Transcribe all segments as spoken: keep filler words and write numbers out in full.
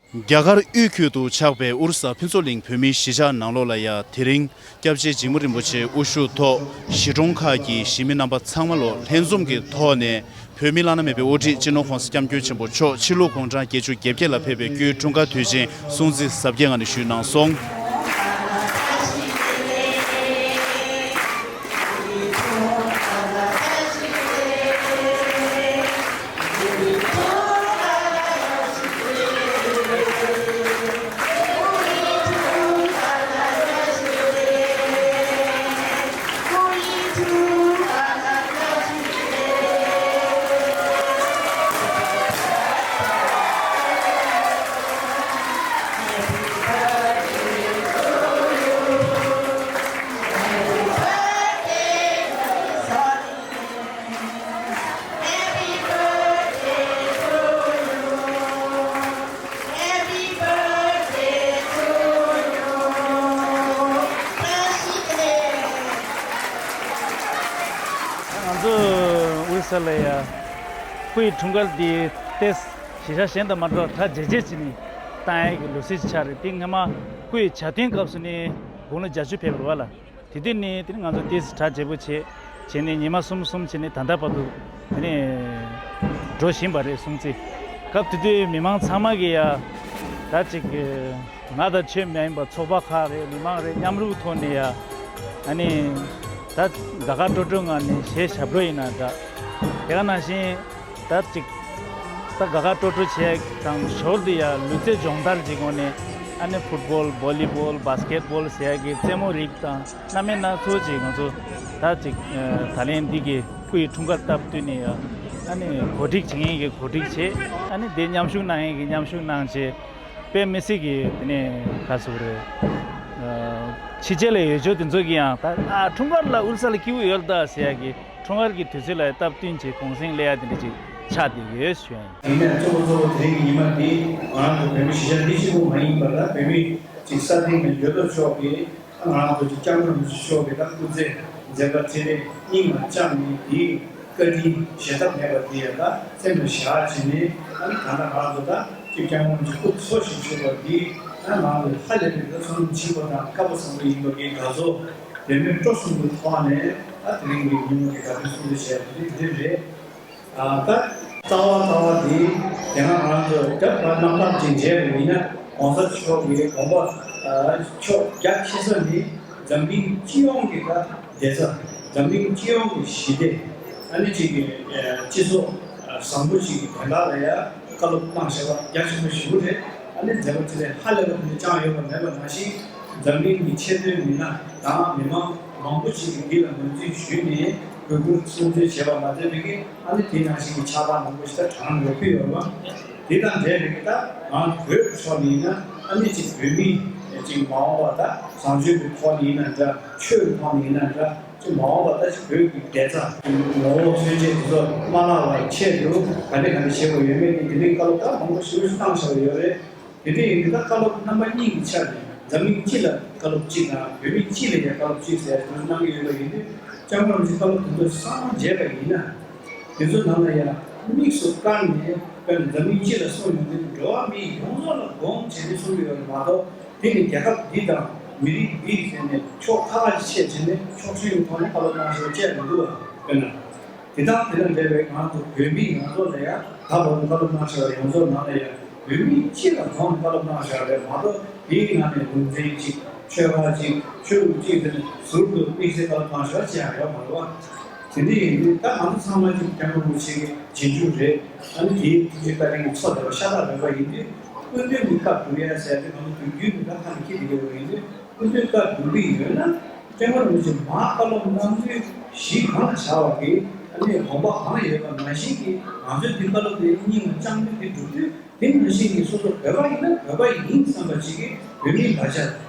རྒྱ་གར་དབུས་ཁུལ་དུ་ཆགས་པའི་ཨོ་རི་ས་ཕུན་ཚོགས་གླིང་བོད་མིའི་གཞིས་ཆགས་ནང་ལོགས་ལ་ཡང་དེ་རིང་སྐྱབས་རྗེ་འཇིགས་མེད་རིན་པོ་ཆེའི་དབུ་བཞུགས་ཐོག་གཞིས་གྲོང་ཁག་གི་གཞིས་མི་རྣམ་པ་ཚང་མ་ལོ་ལྷན་འཛོམས་ཀྱི་ཐོག་ནས་བོད་མི་བླ་ན་མེད་པའི་དབུ་ཁྲིད་སྤྱི་ནོར་༸གོང་ས་༸སྐྱབས་མགོན་ཆེན་པོ་མཆོག་ཕྱི་ལུགས་དགུང་གྲངས་བརྒྱད་ཅུ་གྱ་བརྒྱད་ལ་ཕེབས་པའི་སྐུའི་འཁྲུངས་སྐར་དུས་ཆེན་སྲུང་བརྩི་གཟབ་རྒྱས་ངང་ནས་ཞུས་གནང་སོང་། ང་ཚོ་ཨོ་རི་ས་ལ་ཡ་སྐུའི་འཁྲུངས་སྐར་འདི་ཏེས་གཞིས་ཆགས་གཞན་དང་མ་འདྲ་བར་གྲ་རྒྱས་རྒྱས་བྱས་ནས་བཏང་ཡས་ཀྱི་ལུགས་སྲོལ་ཅིག་ཆགས་རེད། དེ་སྔ་མ་སྐུའི་ཇ་འཐུང་སྐབས་སུ་ནི་དགུང་ལོ་བརྒྱད་ཅུ་ཕེབས་རེད་བ་ལ། དེ་དུས་ནས་དེ་ནས་ང་ཚོ་ཏོག་ཙམ་གྲ་རྒྱས་པོ་བྱས་བྱས་ནས་ཉི་མ་གསུམ་གསུམ་བྱས་ནས་ད་ལྟ་བར་དུ་དེ་ནས་འགྲོ་བཞིན་པ་རེད་སྲུང་བརྩི། སྐབས་དེ་དུས་མི་མང་ཚང་མ་གིས་ཡ་ད་ཅིག་ང་དང་ཁྱོད་མ་ཡིན་པ་ཚོགས་པ་ཁག་རེད་མི་མང་རེད་མཉམ་རུབ་ཐོག་ནས་ཡ་ཨ་ནི་ད་དགའ་དགའ་སྤྲོ་སྤྲོ་ངང་ནས་གཞས་ཞབས་བྲོ་ཡིན་ན་འདྲ། དེ་ག་ནང་བཞིན། ད་ཅིག་ད་དགའ་དགའ་སྤྲོ་སྤྲོ་བྱས་དང་ཞོར་དུ་ཡང་ལུས་རྩལ་སྦྱོང་བརྡར་གྱི་སྒོ་ནས་ཨ་ནི་ཕུཊ་བོལ་བོ་ལི་བོལ་བྷ་སི་ཀེཊ་བོལ་ཟེར་ཡ་གི་རྩེད་མོ་རིགས་དང་སྣ་མིན་སྣ་ཚོགས་ཅིག་ང་ཚོ་ད་ཅིག་ད་ལན་འདི་གི་སྐུ་ཡི་འཁྲུངས་སྐར་སྟབས་བསྟུན་ནས་ཡང་ཨ་ནི་གོ་སྒྲིག་བྱེད་མཁན་གྱིས་གོ་སྒྲིག་བྱས་ཨ་ནི་དེ་མཉམ་ཞུགས་གནང་མཁན་གྱིས་མཉམ་ཞུགས་གནང་བྱས་དཔེ་མི་སྲིད་ཀྱི་དེ་ནས་ག་ཟེར་རེད། ཕྱི་རྒྱལ་ལ་ཡོད་ཆོག་དེ་ཚོ་གིས་ཡང་ད་ཨ་འཁྲུངས་སྐར་ལ་ཨོ་རི་ས་ལ་སྐྱིད་པོ་ཡོད་ད་ཟེར་ཡ་གི་འཁྲུངས་སྐར་གྱི་དུས་ཚོད་ལ་སྟབས་བསྟུན་བྱས་གུང་གསེང་སླེབས་ཡ་དེ་འདྲ་ཅིག་ཆགས་བསྡད་ཡོད་ཞུ་ཡ་ཡིན། ཡིན་ནའི་གཙོ་བོ་གཙོ་བོ་དེ་རིང་གི་ཉི་མ་འདི་ང་རང་ཚོ་བོད་མི་གཞིས་ཆགས་འདི་གཅིག་པུ་མ་ཡིན་པར་ད་བོད་མི་ཅིག་ས་སྟེང་ནས་འགྱུར་ལྡོག་ཕྱོགས་ཀྱི་ང་རང་ཚོ་ཅིག་སྐྱབས་མགོན་རིན་པོ་ཆེ་མཆོག་གི་ད་སྐུ་ཚེ་མཛད་པ་འཕྲིན་ལས་སྙིང་ལ་བཅངས་ནས་དེའི་བཀའ་དྲིན་གཞལ་ཐབས་མེད་པ་དེ་ཡང་ད་སེམས་ལ་བཞག་བྱས་ནས་ཨ་ནི་ད་ལྟ་ང་རང་ཚོ་ད་ཅིག་སྐྱབས་མགོན་རིན་པོ་ཆེ་སྐུ་འཚོ་ཞིང་གཤེགས་པ་འདི་ད་ང་རང་ཚོ་ཧ་ལས་པའི་ད་བསོད་ནམས་ཆེན་པོ་དང་བཀའ་དྲིན་བཟང་པོ་ཡིན་པ་གི་དགའ་ཚོར། དེ་མིན་སྤྲོ་གསུམ་གྱི་ཐོག་ནས་ད་དེ་རིང་གི་ཉིན་མོ་འདི་དགའ་སྟོན་སྲུང་བརྩི་བྱས་པ་དེ་འདི་རེད། ཨ་ད་རྩ་བ་རྩ་བ་འདི་དེ་སྔ་ང་རང་ཚོ་རྒྱབ་བར་རྣམ་ཐར་ཅིག་མཇལ་བ་ཡིན་ན་༸གོང་ས་མཆོག་གི་དགོངས་པ་ཨ་ཕྱོགས་རྒྱ་ཆེ་ས་ནི་འཛམ་གླིང་སྤྱི་ཡོངས་ཀྱི་ད་བདེ་རྩ་འཛམ་གླིང་སྤྱི་ཡོངས་ཀྱི་ཞི་བདེ་ཨ་ནི་ཅིག་གི་སྤྱི་ཚོགས་བཟང་པོ་ཅིག་གི་དོན་དག་ལ་ཡ་བཀའ་སློབ་གནང་བཞག་པ་རྒྱ་ཆེན་པོ་ཞེ་པོ་རེད། ཨ་ནི་མཛད་པ་ཅི་ལས་ཧ་ལས་པ་དེ་འདྲ་བཅངས་ཡོད་པ་མེད་པ་ནང་བཞིན་འཛམ་གླིང་གི་ཆེས་མཐོའི་མི་སྣ་དང་མི་མང་མང་པོ་ཞིག་གིས་འདི་ལ་ངོས་འཛིན་ཞུས་ནས་གུས་བཀུར་སྲུང་བརྩི་བྱས་པ་མ་ཟད་པའི་གི་ཨ་ནི་དེ་ནང་བཞིན་གྱི་ཕྱག་དཔར་མང་པོ་ཞིག་ད་དྲངས་ཡོད་ཀྱི་ཡོད་པ། དེ་དང་འབྲེལ་བའི་གི་ད་ང་བོད་ཕྱོགས་ནས་ཡིན་ན་ཨ་ནི་ཅིག་བོད་མི་ཅིག་མ་འོངས་པ་ད་བཟང་སྤྱོད་ཀྱི་ཐོག་ནས་ཡིན་ན་འདྲ་ཆོས་ཀྱི་ཐོག་ནས་ཡིན་ན་འདྲ། ཅིག་མ་འོངས་པ་ད་ཅིག་བོད་ཀྱི་བདེ་རྩ་ངོ་བོ་མཚོན་བྱེད་དེ་ཚོ་མ་བརླག་པའི་ཆེད་དུ་ག་འདྲ་ག་འདྲ་བྱེད་དགོས་ཡོད་མེད་ཀྱི་དེ་འདྲའི་བཀའ་སློབ་ད་མང་པོ་ཞེ་པོ་ཞིག་གནང་བཞག་ཡོད་རེད། དེ་འདྲ་ཡིན་དུས་ད་བཀའ་སློབ་རྣམ་པ་གཉིས་ཀྱི་ཆ་ནས་འཛམ་གླིང་སྤྱི་ལ་བཀའ་སློབ་གཅིག་དང་བོད་མི་སྤྱི་ལ་ཡང་བཀའ་སློབ་གཅིག་ཟེར་དེ་ཚོ་གནང་གི་ཡོད་པ་ཡིན་དུས་སྐྱབས་མགོན་རིན་པོ་ཆེའི་བཀའ་སློབ་དེ་ཚོ་ཚང་མ་མཇལ་བ་ཡིན་ན། དེ་ཚོ་ནང་ལ་ཡང་དམིགས་སུ་བཀར་ནས་དཔེར་ན་འཛམ་གླིང་སྤྱི་ལ་གསུངས་ཡོང་དུས་འགྲོ་བ་མི་ཡོངས་རྫོགས་ལ་དགོངས་བྱས་ནས་གསུངས་ཡོད་པ་མ་གཏོགས། དེ་ནི་རྒྱལ་ཁབ་འདི་དང་མི་རིགས་འདི་ཟེར་ནས་ཕྱོགས་ཁ་ཁ་ཕྱེ་བྱས་ནས་ཕྱོགས་ཞེན་གྱི་ཐོག་ནས་བཀའ་སློབ་གནང་བཞིན་པ་བཅས་མི་འདུག་བ། དཔེར་ན། དེ་དང་དེ་དང་འབྲེལ་བའི་ང་ཚོ་བོད་མི་ང་ཚོ་ལ་ཡང་ད་བར་དུ་བཀའ་སློབ་གནང་བཞིན་པ་ཡོངས་རྫོགས་ནང་ལ་ཡང་བོད་མི་སྤྱི་ལ་དགོངས་ནས་བཀའ་སློབ་གནང་བཞིན་པ་རེད་མ་གཏོགས་དེའི་ནང་ནས་ལུང་ཚན་གཅིག་ཆོལ་ཁ་གཅིག་ཆོས་ལུགས་གཅིག་དེ་ནས་ཟུར་དུ་དམིགས་བསལ་བཀའ་སློབ་གནང་བཞིན་པ་ཅི་ཡང་ཡོད་མ་རེད་བ། དེ་འདྲ་ཡིན་དུས་ད་ང་ཚོ་ཚང་མ་གཅིག་སྐྱབས་མགོན་རིན་པོ་ཆེ་གི་རྗེས་འཇུག་རེད། ཨ་ནི་དེའི་ཐུགས་རྗེ་བཀའ་དྲིན་གྱི་ཚོགས་བསགས་པ་ཤ་སྟག་རེད་པ། ཡིན་དུས་སྐུ་མདུན་གྱི་བཀའ་སྒྲུབ་ཡ་ཟེར་ཏེ་ང་ཚོ་དུས་རྒྱུན་དུ་ད་ཁ་ནས་འཁྱེར་བསྡད་ཀྱི་ཡོད་པ། ཡིན་དུས་སྐུ་མདུན་བཀའ་སྒྲུབ་ཀྱི་ཡོད་ན་སྐྱབས་མགོན་རིན་པོ་ཆེ་མར་བཀའ་སློབ་གནང་དུས་གཞི་གང་ལ་བཞག་པ་གི་ཨ་ནི་དགོངས་པ་གང་ཡོད་པ་ནང་བཞིན་གྱི་ང་ཚོས་འདི་བཀའ་སློབ་དེ་སྙིང་ལ་བཅངས་དུས་འདི་སྒྲུབ་དུས། དེ་ནང་བཞིན་གྱི་སོ་སོ་བོད་པ་ཡིན་ན་བོད་པ་ཡིན་བསམ་པ་ཅིག་གིས་བོད་མིའི་ལག་ཆ་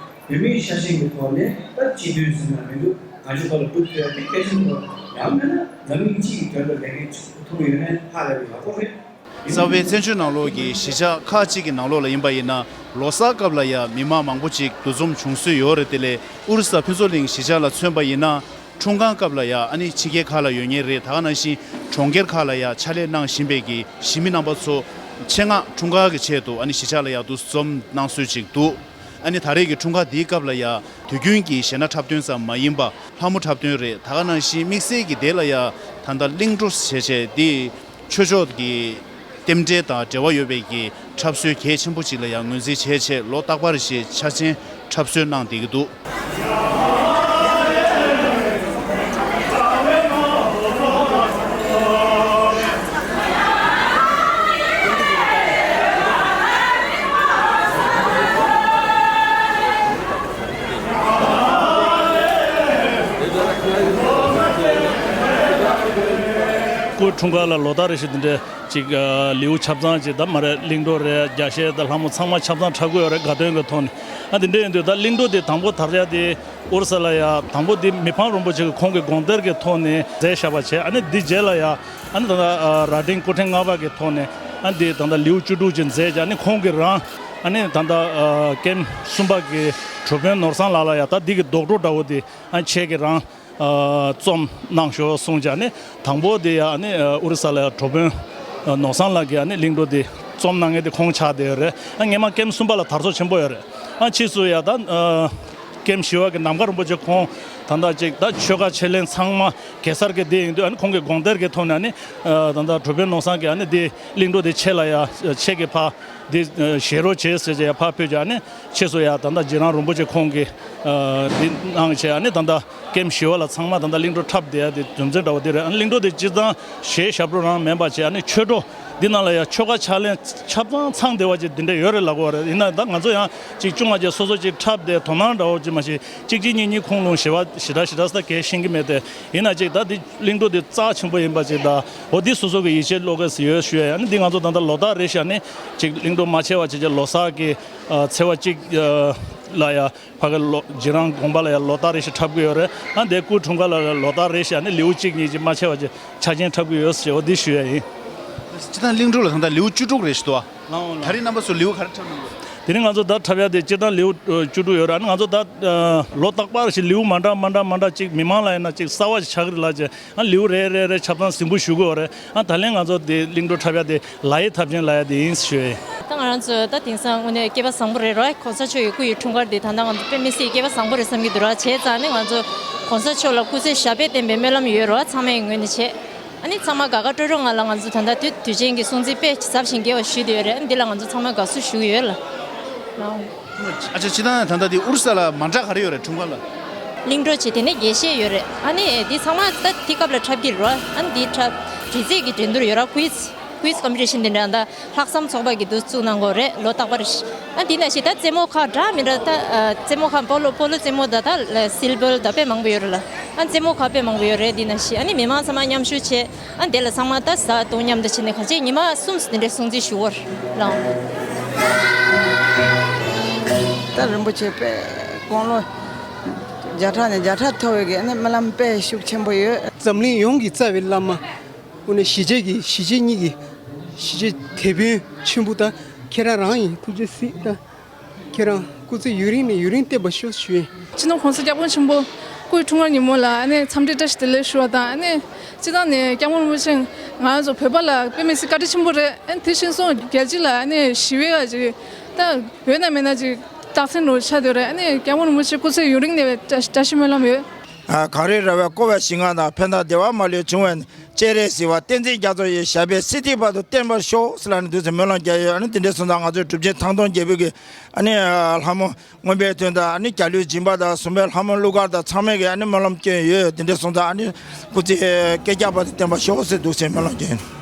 བོད་མིའི་ཤ་ཞེན་གྱི་ཐོག་ནས་ད་སྤྱི་དོན་ཟེར་ན་མི་འདུག་ང་ཚོའི་ཐོག་ལ་སྒྲུབ་ཐུབ་ཡ་དེ་གལ་ཆེན་པོ། ཡང་མིན་ན་འཛམ་གླིང་སྤྱི་ཡི་དོན་དུ་ལས་འགན་ཐུབ་ཀྱི་ཡོད་ན་ཧ་ལས་པའི་ཡག་པོ་རེད། རྩ་བའི་བཙན་བྱོལ་ནང་ལོགས་ཀྱི་གཞིས་ཆགས་ཁག་ཅིག་གི་ནང་ལོགས་ལ་ཡིན་པ་ཡིན་ན་ལོ་གསར་སྐབས་ལ་ཡང་མི་མང་མང་པོ་ཅིག་འདུ་འཛོམས་བྱུང་སྲོལ་ཡོད་རེད། དེ་ལས་ཨོ་རི་ས་ཕུན་ཚོགས་གླིང་གཞིས་ཆགས་ལ་མཚོན་པ་ཡིན་ན། འཁྲུངས་སྐར་སྐབས་ལ་ཡ་ཨ་ནི་ཕྱི་རྒྱལ་ཁག་ལ་ཡོད་མཁན་རེད། ད་ག་ནང་བཞིན་གྲོང་ཁྱེར་ཁག་ལ་ཡ་ཕྱག་ལས་གནང་བཞིན་པའི་གི་གཞིས་མི་རྣམ་པ་ཚོ་ ཆེད་མངགས་འཁྲུངས་སྐར་གྱི་ཆེད་དུ་ཨ་ནི་གཞིས་ཆགས་ལ་ཡ་འདུ་འཛོམས་གནང་སྲོལ་ཅིག་འདུག་ཨ་ནི་ད་རེས་ཀྱི་འཁྲུངས་སྐར་འདིའི་སྐབས་ལ་ཡ་དུས་རྒྱུན་གྱི་གཞས་སྣ་འཁྲབ་སྟོན་ཙམ་མ་ཡིན་པ་ལྷ་མོ་འཁྲབ་སྟོན་རེད། ད་ག་ནང་བཞིན་དམིགས་བསལ་གྱི་དེ་ལ་ཡ་ད་ལྟ་གླིང་བྲོ་ཞེས་བྱས་འདི་ཆོས་ཕྱོགས་ཀྱི་རྟེན་འབྲེལ་དང་འབྲེལ་བ་ཡོད་པའི་གི་འཁྲབ་སྲོལ་གལ་ཆེན་པོ་ཅིག་ལ་ཡང་ངོས་འཛིན་བྱས་བྱས་ལོ་རྟག་པར་ཞེས་འཆར་ཅན་འཁྲབ་སྲོལ་གནང་བསྡད་ཀྱི་འདུག་སྐུ་འཁྲུངས་སྐར་ལ་ལོ་ལྟར་རེ་བཞིན་འདི་འདྲའི་ཅིག་ཨ་ལེའུ་ཆ་ཚང་ཅིག་ད་མ་རེད། གླིང་བྲོ་རེད། རྒྱ་གཞས་དང་ལྷ་མོ་ཚང་མ་ཆ་ཚང་འཁྲབ་ཀྱི་ཡོད་རེད། དགའ་སྟོན་གྱི་ཐོག་ནས། ཨ་དེ་འདྲ་ཡིན་དུས་ད་གླིང་བྲོ་དེ་དང་པོ་དར་ཡ་དེ་ཨོ་རི་ས་ལ་ཡ་དང་པོ་དེ་མི་ཕམ་རིན་པོ་ཆེ་གི་ཁོང་གི་དགོངས་གཏེར་གྱི་ཐོག་ནས་མཛད་བཞག་པ་བྱས། ཨ་ནི་འདི་རྗེས་ལ་ཡ་ཨ་ནི་ད་ལྟ་ཨ་རྭ་སྒྲེང་སྐུ་ཕྲེང་ལྔ་པ་གི་ཐོག་ནས་ཨ་འདི་ད་ལྟ་ལེའུ་བཅུ་དྲུག་ཅིག་མཛད་བྱས། ཨ་ནི་ཁོང་གི་རང་ཨ་ནི་ད་ལྟ་ཨ་ཀེམ་གསུམ་པ་གི་གྲུབ་དཔོན་ནོར་བཟང་ལགས་ལ་ཡ་ད་འདི་གི་རྡོག་བྲོ་འདྲ་བོ་དེ་ཨ་ཁྱེད་ཀྱི་རང་ཨ་རྩོམ་གནང་ཤོག་གསུངས་བྱས། ཨ་ནི་དང་པོ་དེ་ཡ་ཨ་ནི་ཨ་ཨོ་རི་ས་ལ་ཡ་གྲུབ་དཔོན་ཨ་ནོར་བཟང་ལགས་ཀྱིས་ཨ་ནི་གླིང་བྲོ་དེ་རྩོམ་གནང་མཁན་དེ་ཁོང་ཆགས་བསྡད་ཡོད་རེད། ཨ་སྔས་མ་ཀེམ་གསུམ་པ་ལ་དར་སོ་ཆེན་པོ་ཡོད་རེད། ཨ་ཕྱིས་སུ་ཡ་ད་ཨ་ཀེམ་བཞི་པ་གི་ནམ་མཁའ་རིན་པོ་ཆེ་ཁོང་ད་ལྟ་ཅིག་ད་ཆོལ་ཁ་ཆེ་ལན་ཚང་མ་གེ་སར་གྱི་སྡེ་ཡིན་དུས། ཨ་ནི་ཁོང་གི་དགོངས་གཏེར་གྱི་ཐོག་ནས་ཨ་ནི་ཨ་ད་ལྟ་གྲུབ་དཔོན་ནོར་བཟང་གིས་ཨ་ནི་དེ་གླིང་བྲོ་དེ་ཁྱེད་ལ་ཡ་ཁྱེད་ཀྱིས་ཕ་དེ་ཨ་བཞེས་རོགས་བྱེད་ཟེར་བྱས་ཡ་ཕ་ཕུལ་བྱས། ཨ་ནི་ཕྱིས་སུ་ཡ་ད་ལྟ་རྗེ་རང་རིན་པོ་ཆེ་ཁོང་གིས་ཨ་དེ་གནང་བྱས། ཨ་ནི་ད་ལྟ་ཀེམ་བཞི་པ་ལ་ཚང་མ་ད་ལྟ་གླིང་བྲོ་འཁྲབ་བསྡད་ཡ་དེ་རྒྱུ་མཚན་འདྲ་བོ་དེ་རེད། ཨ་ནི་གླིང་བྲོ་དེ་སྤྱིར་བཏང་གཞས་ཞབས་བྲོ་རང་མིན་པ་བྱས། ཨ་ནི་ཆོས་བྲོ་འདི་ནང་ལ་ཡ་ཆོལ་ཁ་ཕྱག་ལེན་ཆ་ཚང་ཚང་བསྡད་པ་ཅིག་འདི་འདྲ་ཡོད་རེད་ལབ་དགོས་རེད། ཡིན་ན་ད་ང་ཚོ་ཡང་ཅིག་ཅུང་མ་བྱས་སོ་སོ་ཅིག་འཁྲབ་བསྡད་དོ་སྣང་འདྲ་བོ་ཅིག་མ་གཞི་གཅིག་གཅིག་གཉིས་གཉིས་ཁུངས་ལུང་ཞེ་བ་ཞེ་དྲག་ཞེ་དྲག་ས་གས་ཤེས་ཀྱི་མེད་དེ། ཡིན་ན་ཅིག་ད་འདི་གླིང་བྲོ་འདི་རྩ་ཆེན་པོ་ཡིན་པ་ཅིག་ད་འོ་འདི་སོ་སོ་གི་ཡིད་ཆེས་བློ་འགེལ་ཡོད་ཞུ་ཡ། ཡ་ནི་འདི་ང་ཚོ་ད་ལྟ་ལོ་ལྟར་རེ་བཞིན་ནི་ཅིག་གླིང་བྲོ་མ་ཆེ་བ་བྱས་བྱས་ལོ་གསར་གྱི་ཨ་ཚེས་པ་གཅིག་ཨ་ལ་ཡ་ཕ་གི་ལོ་རྗེ་རང་དགོངས་པ་ལ་ཡ་ལོ་ལྟར་རེ་བཞིན་འཁྲབ་ཀྱི་ཡོད་རེད། ཨ་འདི་སྐུ་འཁྲུངས་སྐར་ལ་ལོ་ལྟར་རེ་བཞིན་ནི་ལེའུ་གཅིག་གཉིས་ཅིག་མ་ཆེ་བ་ཅིག་ཆ་རྐྱེན་འཁྲབ་ཀྱི་ཡོད་ཟེར་འོ་འདི་ཞུ་ཡ་ཡིན། སྤྱིར་བཏང་གླིང་བྲོ་ལ་ད་ལྟ་ལེའུ་བཅུ་དྲུག་རེ་བཞིན་འདུག་ཨ། ད་རེས་རྣམ་པ་ཚོ་ལེའུ་ག་རེ་འཁྲབ་གནང་གི་ཡོད། དེ་རིང་ང་ཚོ་ད་འཁྲབ་ཡ་དེ་སྤྱིར་བཏང་ལེའུ་ཨ་བཅུ་དྲུག་ཡོད་རེད། ཨ་ནི་ང་ཚོ་ད་ཨ་ལོ་རྟག་པར་ཞིག་ལེའུ་མ་འདྲ་མ་འདྲ་མ་འདྲ་ཅིག་མི་མང་ལ་ཡིན་ན་ཅིག་གསར་བ་ཞིག་ཆགས་ཀྱི་རེད་ལབ་བྱས། ཨ་ལེའུ་རེ་རེ་རེ་ཆ་ཚང་གཟིགས་འབུལ་ཞུ་གི་ཡོད་རེད། ཨ་ད་ལན་ང་ཚོ་དེ་གླིང་བྲོ་འཁྲབ་ཡ་དེ་ལ་ཡི་ཐབས་ཆེན་ལབ་ཡ་དེ་ཡིན་ཞུ་ཡ་ཡིན། ད་ང་རང་ཚོ་ད་དེང་སང་དངོས་གནས་སྐལ་པ་བཟང་པོ་རེད་རོ། གོང་ས་མཆོག་གི་སྐུ་ཡི་འཁྲུངས་སྐར་དེ་ད་ལྟ་ང་ཚོ་དཔེ་མི་སྲིད་སྐལ་པ་བཟང་པོ་རེད་བསམ་གྱི་འདུག་ར། བྱས་ཙང་ནི་ང་ཚོ་གོང་ས་མཆོག་ལ་སྐུ་ཚེ་ཞབས་པད་བརྟན་པའི་སྨོན་ལམ་ཡོད་རོ། ཚང་མའི་ངོས་ནས་བྱས། ཨ་ནི་ཚང་མ་དགའ་དགའ་སྤྲོ་སྤྲོ་ངང་ལ་ང་ཚོ་ད་ལྟ་དུས་དུས་ཆེན་གྱི་སྲུང་བརྩི་དཔེ་ཟབ་ཞིང་རྒྱས་པ་ཞུས་བསྡད་ཡོད་རེད། ཨ་ནི་འདི་ལ་ང་ཚོ་ཚང་མ་དགའ་བསུ་ཞུ་གི་ཡོད་ལ། ཨ་ཅག་སྤྱིར་བཏང་ད་ལྟ་དེ་ཨོ་རི་ས་ལ་མ་འདྲ་ག་རེ་ཡོད་རེད་འཁྲུངས་སྐར་ལ། གླིང་བྲོ་བྱས། དེ་ནས་རྒྱས་བཤད་ཡོད་རེད། ཨ་ནི་འདི་ཚང་མ་ད་དེ་སྐབས་ལ་འཁྲབ་ཀྱི་རེད་བ། ཨ་ནི་འདི་འཁྲབ་དྲི་རྩད་ཀྱི་འགྲན་བསྡུར་ཡོད་ར། quiz quiz competition དེ་འདྲ་ད་ལྷག་བསམ་ཚོགས་པ་གི་འདུ་བཙུགས་གནང་གི་ཡོད་རེད་ལོ་རྟག་པར། ཨ་འདི་ནང་བཞིན་ད་རྩེད་མོ་ཁག་འདྲ་མི་འདྲ་ད་རྩེད་མོ་ཁག་པོ་ལོ་པོ་ལོ་རྩེད་མོ་ད་ད་སིལ་བལ་ད་དཔེ་མང་པོ་ཡོད་རེད་ལ། ཨ་རྩེད་མོ་ཁག་དཔེ་མང་པོ་ཡོད་རེད། འདི་ནང་བཞིན་ཨ་ནི་མི་མང་ཚང་མ་མཉམ་ཞུགས་བྱས། ཨ་འདི་ལ་ཚང་མ་ད་བཟའ་བཏུང་མཉམ་དུ་བྱས་ནས་ག་ཚོད་ཉི་མ་གསུམ་འདི་འདྲའི་སྲུང་བརྩི་ཞུ་བར་ལངས། ད་རིན་པོ་ཆེ་དཔེ་དགུང་ལོ་བརྒྱ་ཕྲག་ནས་བརྒྱ་ཕྲག་མཐོ་བའི་གི་ཨ་ནི་སྨོན་ལམ་དཔེ་ཤུགས་ཆེན་པོ་ཡོད། འཛམ་གླིང་ཡོངས་ཀྱི་རྩ་བའི་བླ་མ། དངོས་གནས་གཞིས་བྱེས་ཀྱི་གཞིས་བྱེས་གཉིས་ཀྱི་གཞིས་བྱེས་དེད་དཔོན་ཆེན་པོ་ད་ཁྱེད་རང་རང་ཡིན། ཐུགས་རྗེ་གཟིགས་ད། ཁྱེད་རང་སྐུ་ཚེ་ཡུན་རིང་ནས་ཡུན་རིང་བརྟན་པར་ཤོག་ཞུ་ཡིན། སྤྱི་ནོར་༸གོང་ས་༸སྐྱབས་མགོན་ཆེན་པོ་སྐུའི་འཁྲུངས་སྐར་ཉིན་མོ་ལ་ཨ་ནི་འཚམས་འདྲི་བཀྲ་ཤིས་བདེ་ལེགས་ཞུ་བ་དང་། ཨ་ནི་སྤྱི་བཏང་ནས་༸སྐྱབས་མགོན་རིན་པོ་ཆེ་ང་ཚོ་བོད་པ་ལ་དཔེ་མི་སྲིད་བཀའ་དྲིན་ཆེན་པོ་རེད། ཨ་ནི་དེ་བཞིན་སོང་རྒྱལ་སྤྱི་ལ་ཨ་ནི་ཞི་བའི་ཅིག་ད་ཡོད་ན་མེད་ན་ཅིག་རྟགས་མཚན་རུ་ཆགས་བསྡད་རེད། ཨ་ནི་༸སྐྱབས་མགོན་རིན་པོ་ཆེ་སྐུ་ཚེ་ཡུན་རིང་གནས་པའི་བཀྲ་བཀྲ་ཤིས་སྨོན་ལམ་ཡོད། ཨ་གངས་རི་ར་བས་བསྐོར་བའི་ཞིང་ཁམས་དང་། ཕན་དང་བདེ་བ་མ་ལུས་འབྱུང་བའི་གནས། སྤྱན་རས་གཟིགས་དབང་བསྟན་འཛིན་རྒྱ་མཚོ་ཡི། ཞབས་པད་སྲིད་མཐའི་བར་དུ་བརྟན་པར་ཤོག་ཟེར་ལབ་ནས་འདུག་ཟེར་སྨོན་ལམ་རྒྱག་ཡོད། ཨ་ནི་དེ་འདྲའི་སོང་ཙང་ང་ཚོའི་གྲུབ་ཆེན་ཐང་སྟོང་རྒྱལ་པོ་གི་ཨ་ནི་ལྷ་མོ་མངོན་པའི་དོན་དང་། ཨ་ནི་རྒྱ་ལོའི་སྦྱིན་པ་དང་། སུམ་པའི་ལྷ་མོ་གླུ་གར་དང་ཚང་མས་གི་ཨ་ནི་སྨོན་ལམ་སྐྱོན་ཡོད། དེ་འདྲའི་སོང་ཙང་ཨ་ནི་སྐུ་ཚེ་བསྐལ་བརྒྱའི་བར་དུ་བརྟན་པར་ཤོག་ཟེར་འདུག་ཟེར་སྨོན་ལམ་རྒྱག་ཡོད།